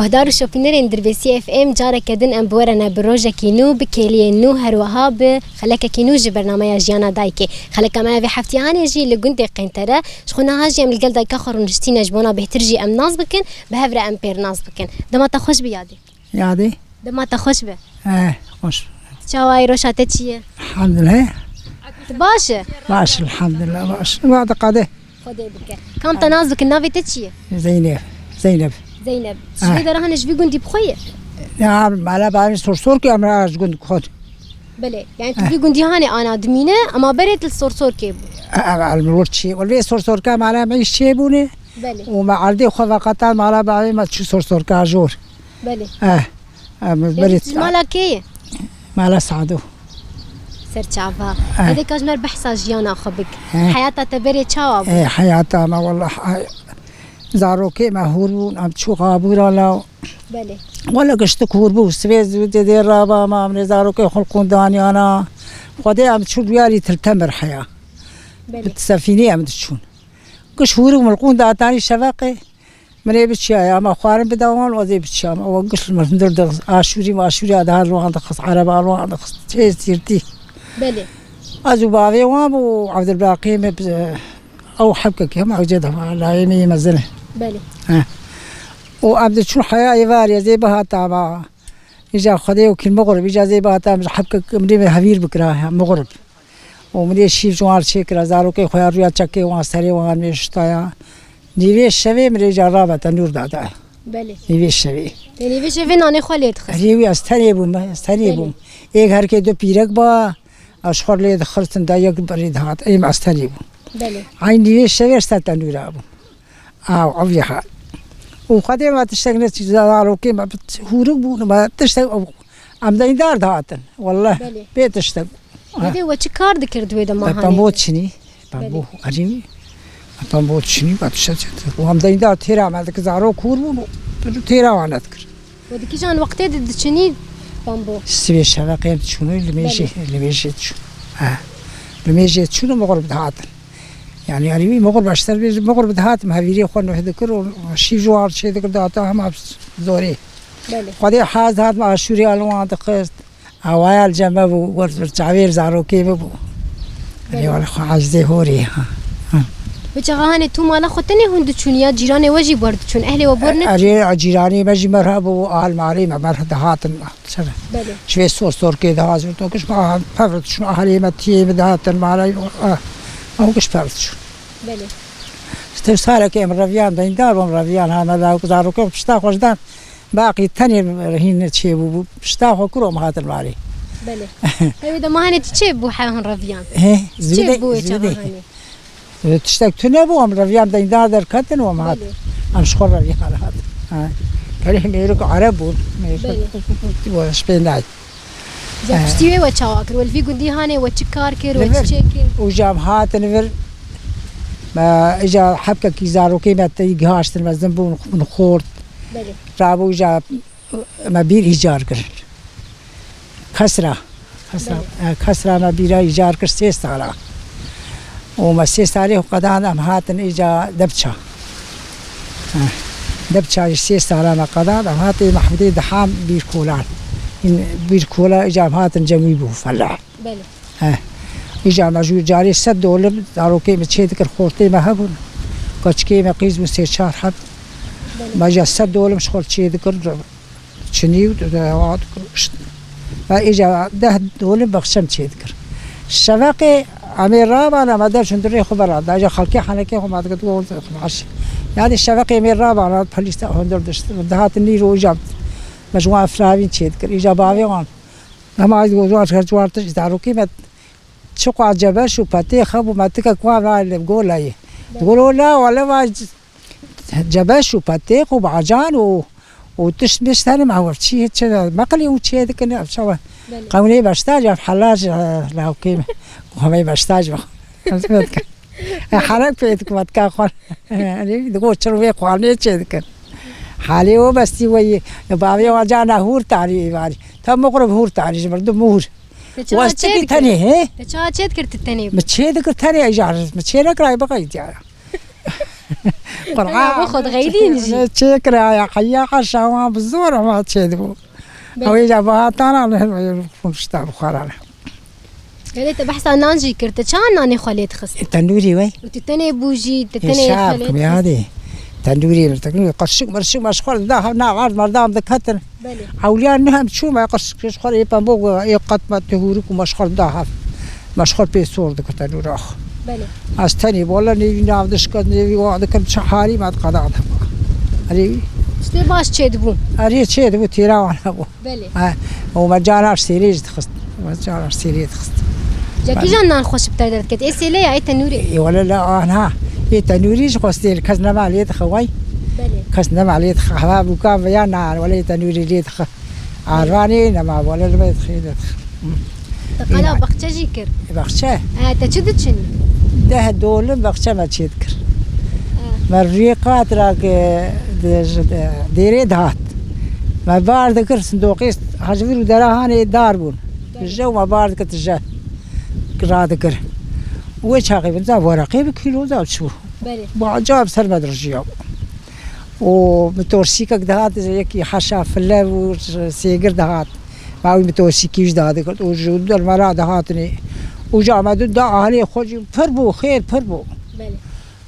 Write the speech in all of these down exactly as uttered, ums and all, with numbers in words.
Guhdar û şopînerên Dirbêsî F M, careke din em bi we re ne bi rojekî nû, bi kêliyên nû, her wiha bi xelekekî nû ji bernameya Jiyana Dayikê. Xeleka me ya vê hefteyê hanê jî li gundê Qeynter e. Ji xwe niha jî em li gel dayika xwe rûniştîne, ji bona bêhtir jî em nas bikin, bi hev re em pêr nas bikin. Dema te xweş bi yadê. Yadê? Dema te xweş be. Eh, xweş. Çawa ye, roşa te çi ye? Elhamdülillah. Tu baş e? Baş, elhamdülillah, baş. Wa de qade. Xwedê bike. Kam te nas bikin, navê te çi ye? Zeynep. Zeynep. Zeynep. Ji Ha. vê dera hanê ji vî gundî bi xwe ye? Ya, mala bavê Sorsorkê, em ra ji gund xwe. Belê. Yani tu Eh. vî gundî hanê ana dimîne, ama berê tu li Sorsorkê bû. Eh, eh, el mir çi? Wal vê Sorsorka mala me iş çê bûne. Belê. Û me erdê xwe veqeta mala bavê me çi Sorsorka jor. Belê. Eh. Em Yani berê tu ji mala kê ye? Mala Sado. Serçava. Eh. Hede ka ji me re behsa jiyana xwe bik. Eh. Heyata te berê çawa bû? Eh, heyata me wallah, ay, zarokê me hûr bûn, em çû qabûra law. Belê. Wala giştik hûr bû, sibê zû dê dê raba ma, em nê zarokê xwe li qûndaniyana. Xwedê em çû rûyarî til temir heya. Belê. Bi sefînê em diçûn. Giş hûr bû, min li qûnda tanî şeveqê. Min ê biçiya ya, ama xwarin bida wan, ez ê biçiyam. Ew giş li min hundir dixist. Aşûrî maşûrî ya daha li wan dixist, ereba li wan dixist. Çê sîrtî. Belê. Ez û bavê wan bû, Evdilbaqî me bi, ew hebkekî hema ew cê defa layê me yê mezin e. Belê. He. Û em diçûn heya êvarê, ez ê bihata ma. Îca Xwedê û kîn mixurib, îca ez ê bihata min hebkek, min ê hevîr bikira, mixurib. Û min ê şîv ji wan çêkira, zarokê xwe ya rûya çekê wan, serê wan mêştaya. Nîvê şevê min ê ca rabe tenûr da de. Belê. Nîvê şevê. Te nîvê şevê nanê xwe lê dixist? Erê wî ez tenê bûm, ez tenê Belê. bûm. Êk herkê du pîrek ba, ez ji xwe lê dixistin da yek berê dihat. Êm ez tenê bûm. Belê. Ay nîvê şevê ser tenûra bûm. Aw, ev ya ha. Û Xwedê me tiştek ne çî zarokê me hûrik bûn, me tiştek ew. Em deyndar dihatin, wallah. Belê. Bê tiştek. Divê we çi kar dikir di wê de Te mahanê? Pembo çinî? Pembo, Belê. Erî. Pembo çinî, vat şeçet. Û em deyndar têra me dikir, zarok hûr bûn, têra wan dikir. We di kîjan wextê de diçinî pembo? Sibê şeveqê em diçûnê, li mêjê, Belê. li mêjê diçûn. Ha. Li mêjê diçûn û mixurib dihatin. Yani, yani, mixurib eşter bê, mixurib dihatim, hevîrê xwe nuh dikir û şîv ji wan çê dikir, data hema zorê. Belê. Xwedê haz dihat, me aşûrê li wan dixist. Awaya li cem me bû, wer, wer çavêr zarokê me bû. Belê. Ê, wele xwe ecdê horê, ha. Ha. Bi çaxa hanê tu mala xwe tenê hûn diçûn ya cîranê we jî ber diçûn? Ehlê we ber ne? Erê, cîranê me jî merha bû, ahal malê me merha dihatin. Çere? Belê. Ji vê sor sorkê dihat, ji to giş me pev diçûn, ahalê me tiyê me dihatin, mala, ah, ew giş pev diçûn. Belê. Ji tev salekê em reviyan, deyndar bûm reviyan, ha me da zarokê pişta xwe ji dan. Baqî tenê hîn çêbûbû. Pişta xwe kuro em hatin malê. Belê. Hewê de mahanê tu çê bû hewan reviyan? He, Çê zûdê, bû wê zûdê. çaxanê? E, tiştek tune bû, em reviyan deyndar derketin û em hatin. Belê. Em ji xwe reviyan hatin. Ha. Pelê mêrik Ereb bûn. Mêrik Belê. Ti bo spê nayê. Ca He. piştî wê we çawa kir? We li vî gundî hanê we çi kar kir, we Li vir. çi çê kir? Û ca em hatin vir. Me, îca hebkekî zarokê me tey gihaştin, mezin bûn, min xort. Belê. Rabû îca me bîr îcar kirin. Kesra. Kesra, Belê. e, kesra me bîra îcar kir sê sala. Û me sê salê xwe qedan em hatin îca Debça. E, Debça jî sê sala me qedan em hatin Mehmûdê Diham bîr kolan. Hîn bîr kola îca em hatin cem wî bû feleh. Belê. He. Îca me jû carê sed dolim zarokê me çê dikir, xortê me hebûn. Koçikê me qîz bû sê çar heb. Belê. Me îca sed dolim ji xwe çê dikir. Çinî û de-, de-, de-, işte. Me îca deh dolim bexçem çê dikir. Şeveqê em ê rabana, me dev şindirê xwe beranda. Îca xelkê henekê xwe me dikir, dikir, dikir, dikir. Yani şeveqê em ê rabana, polîs de hundir dişt. Dihatin nîro îca me ji wan firavîn çê dikir. Îca bavê wan. Hema ez gozo asker cuartiş zarokî me çiqa cebeş û petê xebû me tikek wan va li golayê. Gola la wele va cebeş û petê xwe bacan û, û tişt mişt hene me ew çi çi meqilî û çê dikin ev çawa. Belê. Qewnê beştaj ev helaj, e, lawkê me. Xwemê beştaj va. Hizmet ke. E, herek pê dikim, etka xwe. Digo çir vê xwarinê çê dikin. Halê o bestî weyî. Bavê wa cana hûr tarî êvarî. Tam muqrib hûr tarî ji merdum hûr. Te çawa Westikî çê dikir? tenê, he? Te çawa çê dikir tu tenê? Mi çê dikir tenê, îcar. Mi çê nekirayê biqey diyara. Qur'an. Ya, bu xwe dixeylîn jî. Çêkira ya, heya heşa wan bi zor ama çêdibû. Belê. Ew ê de bihatana, ne, konuşta bi xwe re. Belê, te behsa nan jî kir, te çawa nanê xwe lê dixist? E, tenûrî wey. Û tu tenê bû jî, te tenê xwe lê dixist. Yadê. Tenûrî, tenûrî, qirşik mirşik me ji xwe re dida, hev na ard merdam diketin. Belê. Ewliya ne hem çû me qirşik ji xwe re ê pembo, ê qet me tehûrik û me ji xwe re dida hev. Me ji xwe re pê sor dikir tenûra xwe. Belê. Ez tenê, wele nêvî nav dişket, nêvî wan dikim, çi halî me diqeda de. Erê. Tiştê baş çêdibû. Erê çêdibû, têra wan hebû. Belê. Ha, û me cara sêrê jî dixist. Me cara sêrê dixist. Belê. Kîjan nan xweş bi te derdiket? Ê sêlê ya, ê tenûrê? Ê, wele le, anha. Ê tenûrî jî xwestê, kes nema lê dixe wey. Belê. Kes nema lê dixe. Heva bûka veya nan, wele ê tenûrî lê dixe. Arvanê nema, wele li me dixe, lê dixe. Hı. Te qala baxçe jî kir? Baxçe? E, te çi diçinî? Deh dolim baxçe me çê dikir. E. Me rûyê qat ra ke di, di, dêrê dihat. Me bar dikir sindoqê, hacivir û dera hanê dar bûn. Belê. Tije û me bar dikir tije. Radikir. Wê çaxê bin za wereqê bi kîlo da çû. Belê. Baca bi ser me dirjiya. Û mitorsîkek dihat, yekî heşa file û sêgir dihat. Ma wî mitorsîkî jî dadikir. Û ji dermera dihatinê. Û ca me du da ahlê xwe jî pir bû, xêr pir bû. Belê.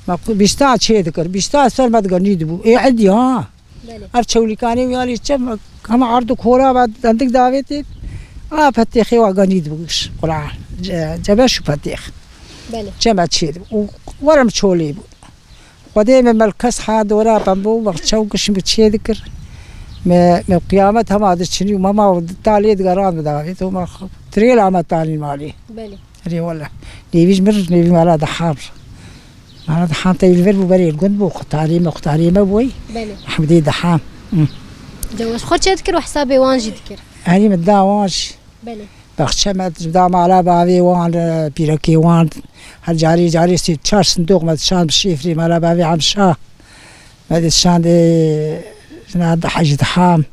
Me ku bîsta çê dikir, bîsta ser me diganî dibû. Ê edî ha. Belê. Ev çewlîkanê wî alî çem, hema ard û kora ve dendik davêtê. A petêxê wa ganî dibû giş. Qura, ce-, cebeş û petêx. Belê. Çeme çê dibû. Û werem çolê bû. Xwedê me melkes ha dora pembo, baxçe û giş mi çê dikir. Me, me qiyamet hema diçinî û mema talê digeran bi davêt. Û me xwe tirêla me tanî malê. Belê. Rê wele. Nêvî ji mir, nêvî mala diham. Mala diham te li vir bû, berê li gund bû, qutarê me, qutarê me bûy. Belê. Hemdê diham. Hı. Dewe ji xwe çê dikir û hesabê wan jî dikir. Erê min da wan jî. Belê. Baxçe me da mala bavê wan, pîrekê wan. Her carê carê sê çar sindoq me dişand bi şêfrê mala bavê Hemşa. Me dişandê jina di hecî diham.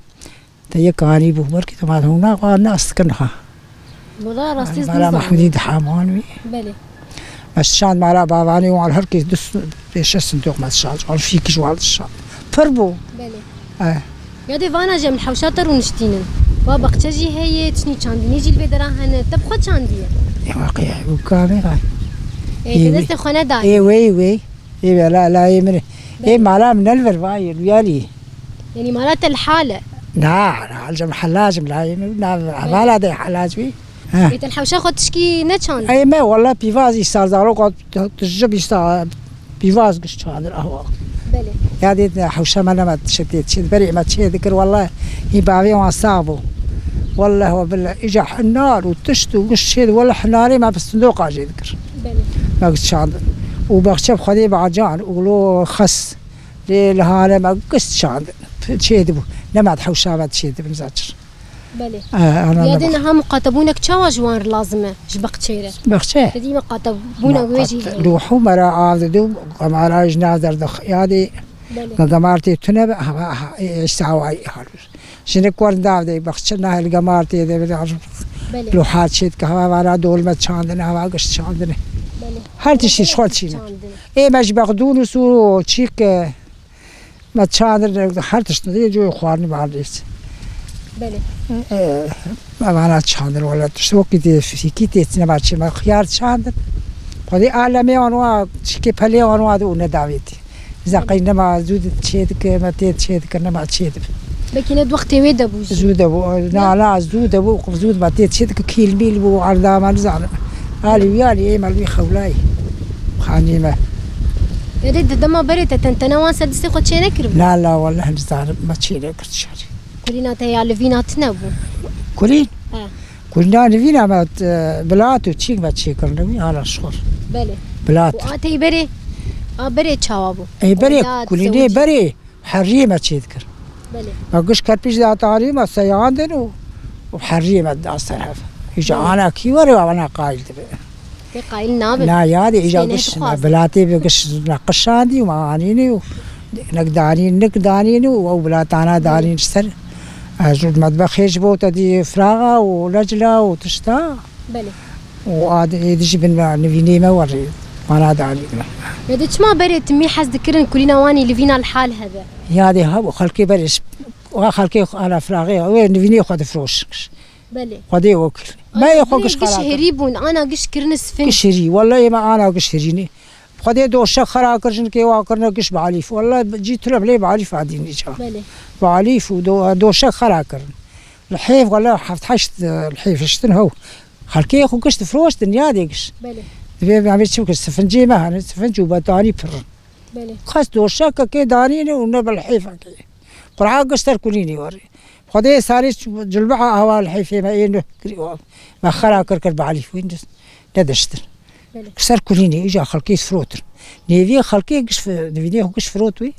Te yek anî bû, belkî te ma hûna xwe nas dikin ha. Wala rastî ez nizam. Mala Mehmudî diha wan wî. Belê. Ez şand mala bavanê wan her kes du s-, pê şeş sindoq me şand. Wan fîkî ji wan şand. Pir bû. Belê. Eh. Ya dê vana jem hewşa te rûniştînin. Wa baxçe jî heye, çinî çandinî jî li vê dera hene. Te bi xwe çandiye. Ê waqî, û kavê ha. Ê, te destê xwe nedayê. Ê, wey, wey. Ê, la, la, ê min. Belê. Ê, mala min ne li vir vayê, rûyalî. Yanî mala te li hal e? Na, na, hal cem helac im, la, na, hevala de helac bî. Ha. Ê, te li hewşa xwe tişkî neçand? Ey me, wala pîvaz îsar zarok, tu, tu ji bîsta pîvaz giş çandir ahwa. Belê. Ya dê hewşa me nema tiştê çê, berê me çê dikir, wala hî bavê wan sax bû. Wala we bila, îca hinar û tişt û giş çê, wala hinarê me bi sindoqa jê dikir. Belê. Me giş çandir. Û baxçe bi Xwedê bacan û lo xes. Lê li hale me gişt çand çê dibû. Nema di hewşa me çê dibin zaçir. Belê. E, ana Ya ne dê bak. Niha muqatebûnek çawa ji wan re lazim e ji baxçeyê re? Baxçe? Te dî muqatebûna wê jî heye. Ruhû me re av didû, gemara ji nav derdix. Ya dê Belê. Me gemar tê tune be, ha, ha, e, e, işte hawayı hal. Jinik werin dav de baxçe, nahel gemar tê de bir Belê. Luha çê dike, hava vara dolme çandine, hava gişt çandine. Belê. Her tiştî ji xwe çîne. Çandine. Ê me ji bexdûn û sû çîk, e, me çadir her tişt dê coyê xwarinî bardês. Belê. E, me vana çadir wala tişt wekî tê fîkî tê çine me çê me xiyar çadir. Xwedê alemê anwa, çîkê pelê anwa de û nedavêtî. Zaqey nema zû de çê dike, me tê çê dike, nema çê dibe. Belkî ne di wextê wê de bû jî. Zû de bû, na, na, zû de bû, zû de me tê çê dike, kîl mîl bû, erda me nizanim. Alî wî alî, ê me li wî xewlayî. Xanî me. Erê, di dema berê te tentene wan ser distê xwe çê nekiribû? Na, la, weleh nizanim, me çê nekir şerî. Kulîna te ya livîna tune bû? Kulîn? He. Kulîna livîna me, e, bilat û çîk me çêkirine wî, hala şor. Belê. Bilat. Û a tey berê, a berê çawa bû? Ê berê, Oya, kulînê zewicî. Berê, heriyê me çê dikir. Belê. Me giş kerpîç de atarî me seyandin û, û heriyê me da ser hev. Hîca Belê. Ana kî were, ana qayil dibe. Pê qayil nabin. Na ya de îca Sênê giş, dixwazin. Bilatê bi giş neqişandî û me anînî û nek danîn, nek danîn û ew bilatana danîn ji ser. Ez rû medbexê ji bo te dî fraxa û lecla û tişta. Belê. Û ad-, ê dijî bin me nivînê me werê. Ana danî. Lê de çima berê timî hez dikirin kulîna wan î li vîna li hal hebe? Yadê hebû xelkê berê, wa xelkê xwe ala firaxê, wê nivînê xwe difiroş. Belê. Xwedê wekil. Ana Me yê xwe berê giş giş xera kir. Herî bûn, ana giş kirine sifin. Giş herî. Wallahî me ana giş herî ne. Xwedê doşek xera kir, jinikê wa kirine giş balîf. Wallah cî tu re bilê balîf adî nîça. Belê. Balîf û do-, doşek xera kirin. Li hêv, wallah heft heşt, e, li hêv hiştin hew. Xelkê xwe giş difiroştin, yadê giş. Belê. Divê me çi bikin? Sifincê me hene, sifinc û betanî pir in. Belê. Kes doşekekê danîne û ne bi lihêfekê. Qur'a giş ser kulînê werê. Xwedê sarê cilbeha awa lihêfê me ê nuh kirî. Me xera kir kir balîf wî nediştin. Belê. Ser kulînê îca xelkê firotin. Nêviyê xelkê giş fi-, divînê xwe giş firot wî.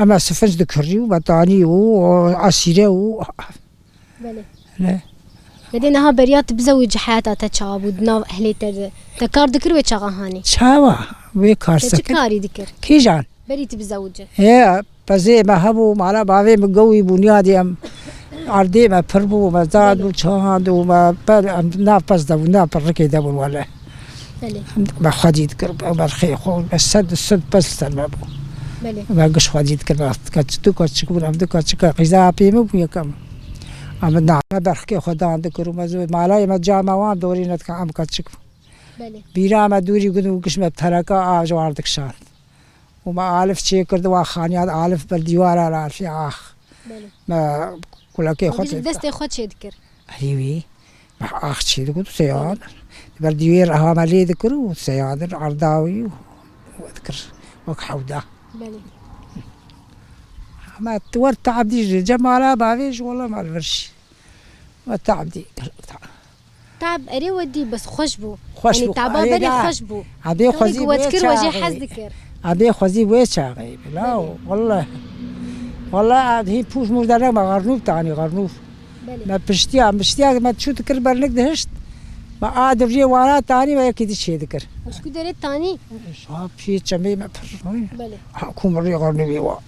Ema sifinc dikirî û betanî û esîre û Belê. Ne. Nedê niha beriya tu bizewicî heyata te çawa bû di nav ehlê te de? Te kar dikir wê çaxa hanî? Çawa? Wê kar Te çi sekin. Karî dikir? Kîjan? Berî tu bizewicî. He, pezê me hebû, mala bavê min gewî bû, niyadî em erdê me pir bû, me zad Belê. Bû, çand û me per, em nav pez de bû, nav pirrikê de bûn wele. Belê. Me xwedî dikir, me berxê xwe, me sed, sed pez ser me bû. Belê. Me giş xwedî dikir, me keç, du keçik bûn, em du keçika qîza apê min bû yekem. Em na, me berxkê xwe dan dikir û me zû, malayê me cama wan dorî nedikir, em keçik bû. Belê. Bîra me dûrî gund û giş me tereka av ji wan dikişand. Û me alif çê kir, di wa xaniya de alif ber dîwara re alfî ax. Belê. Me kulekê xwe Destê xwe çê dikir. Erê wî, me ax çê dikir û seyadin. Ber dîwê reha me lê dikir û seyadin, erdawî û we dikir. Wek hewda. Belê. Me wer te'b dî ji cemala bavê ji wela me li vir şî. Me te'b dî. Tab erê we dî bes xweş bû. Xweş Yanî bû. Taba Erê berê da. Xweş bû. Abê Tewî xwezî ku we wê dikir we jê çaxê. Hez dikir. Abê xwezî wê çaxê. Bila Belê. Wallah. Wallah ad hî pûş mûr dernek me xernûv tanî xernûv. Belê. Me piştiya, piştiya me çû dikir bernik dihişt. Me a diriyê wana tanî me yekî dî çê dikir. Xweşkû derê tanî. Ha piyê çemê me pir. Belê. Ha ku min rê xernûvê wa.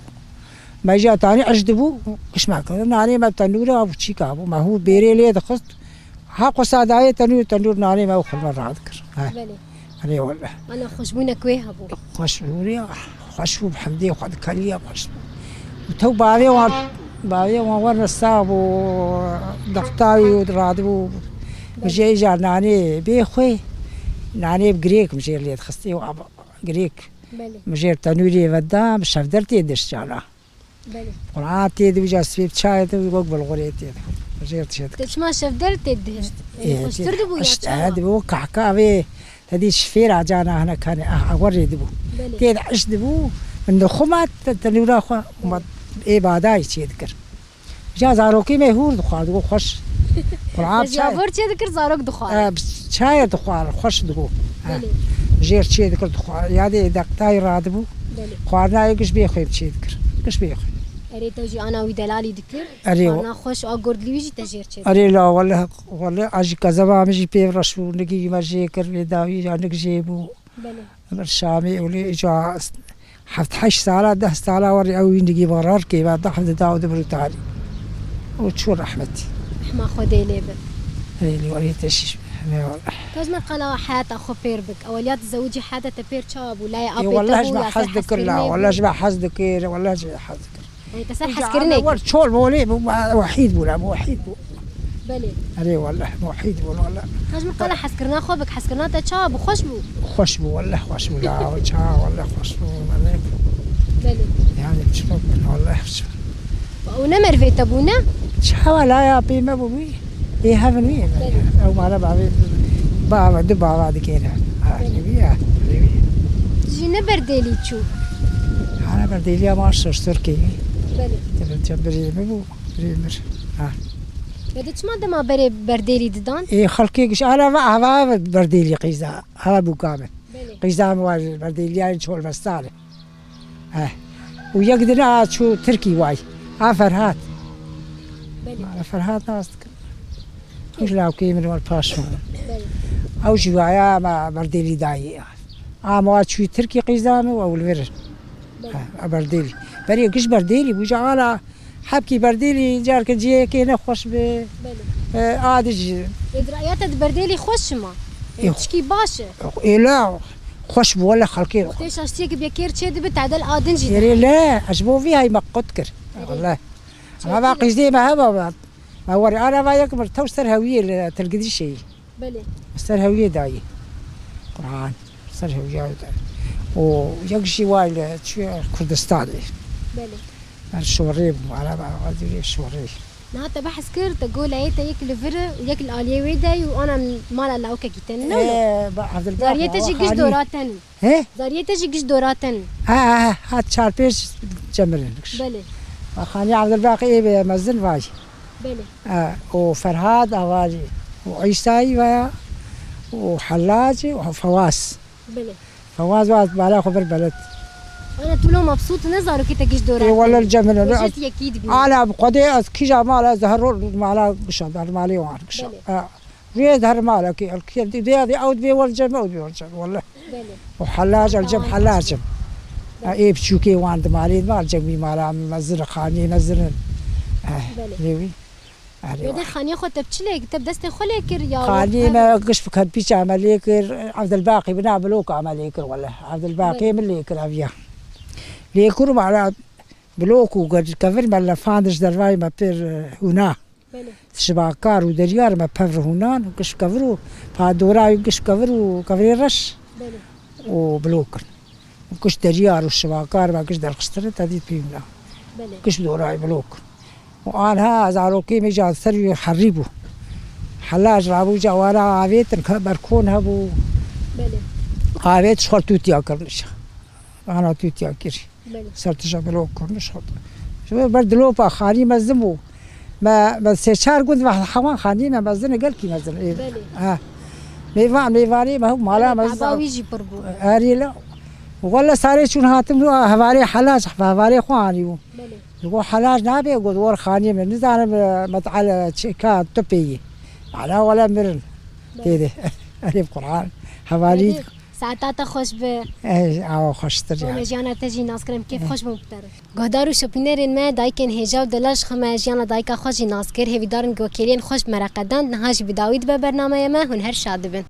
Me jî tanî iş dibû, giş me kir. Nanê me tenûra bû, çîka bû. Me hû bêrê lê dixist. Ha qisa dayê tenûr, tenûr nanê me û xurme radikir. He. Belê. Erê wele. Ana xweşbûnek wê hebû. Xweş bû ya. Xweş bû, bi hemdê xwe dikeliye xweş bû. Û tew bavê wan, bavê wan werne sax bû, dextawî û radibû. Belê. Min jê îcar nanê bê xwê, nanê bi girêk min jê lê dixistê û ab-, girêk. Belê. Min jêr tenûrê ve da, min şevder tê dişt cana. Belê. Qur'an tê de, wîca sibê çayê de, wek bulgurê tê de. Jêr tişê Te dikir. Çima şevder tê dihişt? Ê, Yanî xweştir tê dibû ya eşt, çawa? He, dibû kahka vê, te dî şifêra cana hene kane, ah, awarê dibû. Belê. Tê de eşt dibû, min de xwe ma te, tenûra xwe, ma Belê. Ê badayî çê dikir. Ja zarokî me hûr dixwar, dibû xweş. Qur'an Te çay. Ji avar çê dikir, zarok dixwar. E, çayê dixwar, xweş dibû. E, Belê. Jêr çê dikir dixwar. Yadê deqtayî radibû. Belê. Xwarinayê giş bê xwê çê dikir. Giş bê xwê. Erê te jî ana wî delalî dikir. Erê o- Xwarina xweş a gordlî wî jî te jêr çê dikir. Erê la wele, wele a jî kezeba min jî pê reş bû. Nigî me jê kir, vê dawî ya nig jê bû. Belê. Emir Şamî û lê îca heft heşt sala, deh sala warî ew wî nigî barar kê ve deh de daw de bir tarî. Û çû rehmetî. Hema Xwedê lê be. Ê, lê warî teşîş. Eyvallah. Ka ji me qala heyata xwe pêr bik. Eweliya dizewicî heyata te pêr çawa bû? Layê Ê, apê te wallah bû ji me ya hez te dikir la. Wallah ji me hez dikir. Wallah ji me hez dikir. Yanî te ser Îca hezkirinê ana kir. War çol bolê bû, ma wehîd bû la, wehîd bû. Belê. Erê wallah, wehîd bû wallah. Ka ji min qala hezkirina xwe bik, hezkirina te çawa bû? Xweş bû? Xweş bû wallah, xweş bû la, ça wallah xweş bû, wallah. Belê. Yani çi bû, wallah çi. Û ne merivê te bû, ne? Çawa la ya pê me bû wî? Ê hevin wî. Belê. Ew mala bavê, bava, du bava dikêne. Ha, Belê. Wî ya, wî. Ji ne berdêlî çû? Hana berdêliya ma şoştirkê. Belê. Te birê min bû, birê mir. Ha. Ve de çima dema berê berdêlî didan? Ê, xelkê giş, hana va, hava berdêlî qîza. Hava bûka min. Belê. Qîza min wa berdêliya çol vestale. He. Û yek din a çû Tirkî way. A Ferhat. Belê. A Ferhat nas dikim. Ew ji lawkeyê min wer paş min. Belê. Ew jî waya me berdêlî dayî. A me wa çû Tirkî qîza min û ew li vir. Belê. He, a berdêlî. Berê giş berdêlî bû, ji ala hebkî berdêlî, carke cihekê ne xweş be. Belê. E, a dij. Ê, di raya te di berdêlî xweş şima? Ê, Ê, tişkî baş e? Ê, la, Xweş bû, wele xelkê. Wextê şaştiyek bi yekê re çê dibe, tadel a din jî. Erê le, ez ji bo vî hay me qut kir. Erê. Wele. Ama va qîzdê me heba ba. Me werê ana va yek mir tew ser hewiyê li Tilgidîşê yî. Belê. Ser hewiyê dayî. Quran. Ser hewiya da. O yek jî wa li çi Kurdistanê. Belê. Her şorê bû, ana va va dirê şorê. Niha te behs kir, te got leyê te yek li vir û yek li aliyê wê de û ana mala lawikekî te ne wilo? Ee, ba, Evdilbaq. Zariyê te jî giş dora te nin. He? Zariyê te jî giş dora te nin. Ha, ha, ha, hat çar pênc cemirin. Belê. Xanî Evdilbaqî ê bê mezin vay. Belê. Ha, û Ferhad avalî. Û Îsayî vaya. Û Hellacî û Fewaz. Belê. Fewaz wa mala xwe bir beled. Ana tu lo mebsût ne zarokê te giş dora te nin. Ê, wele cemirin. Wejêt yekî dibî. Ana bi Xwedê ez kîja mala ez her rol mala gişa, her malê wan gişa. Belê. Ha. Rêz her malekî, el kî, dê, dê, ew dibê wel cem, ew dibê wel cem, wele. Belê. Û helac, el cem, helacim. Belê. Ê biçûkê wan di malê, mal cem wî mala mezin, xanî mezin. Eh, belê. Lê wî. Erê. Wê de xanî xwe te bi çi lê, te bi destê xwe lê kir ya? Xanî me giş bi kempîça me lê kir, Evdilbaqî bina bloka me lê kir, wele. Evdilbaqî min lê kir eviya. Lê kir mala blok û kevir me lefand ji dervayê me pêr, eh, hûna. Belê. Şibakar û deriyar me pev re hûnan û giş kevir û pa dora û giş kevir û kevirê reş. Belê. Û bilo kirin. Û giş deriyar û şibakar me giş derxistine te dît pî hûna. Belê. Giş dorayê bilo kirin. Û anha zarokê me jî ser wî herî bû. Helac rabû ca wana avêtin, ke berkon hebû. Belê. Avêt ji xwe tûtiya kirin. Ana tûtiya kirî. Belê. Ser tije bilo kurmiş xwe. Ji ber dilopa xanî mezin bû. Me, me sê çar gund ve hewan xanî me mezin e, gelkî mezin e. Belê. Ha. Mêvan, mêvanê me hû mala mezin. Taba wî jî pir bû. Erê le. Wele sarê çûn hatim, hevalê helac, hevalê xwe anî bû. Belê. Ji bo helac nabe, got, "Wer xanî me, nizanim, e, met'al çeka tu pêyî." Ala wele mirin. Belê. Têde. Erê Quran. Hevalî. Belê. Saeta te xweş be. Ey, awa xweştir ya. Hûn ê jiyana te jî nas kirin, kêf xweş bûn bi te re. Guhdar û şopînerên me, dayikên hêja û delal ji xwe me jiyana dayika xwe jî nas kir. Hêvîdarin ku kêliyên xweş bi me re qedand. Niha jî bi dawî dibe bernameya me. Hûn her şad dibin.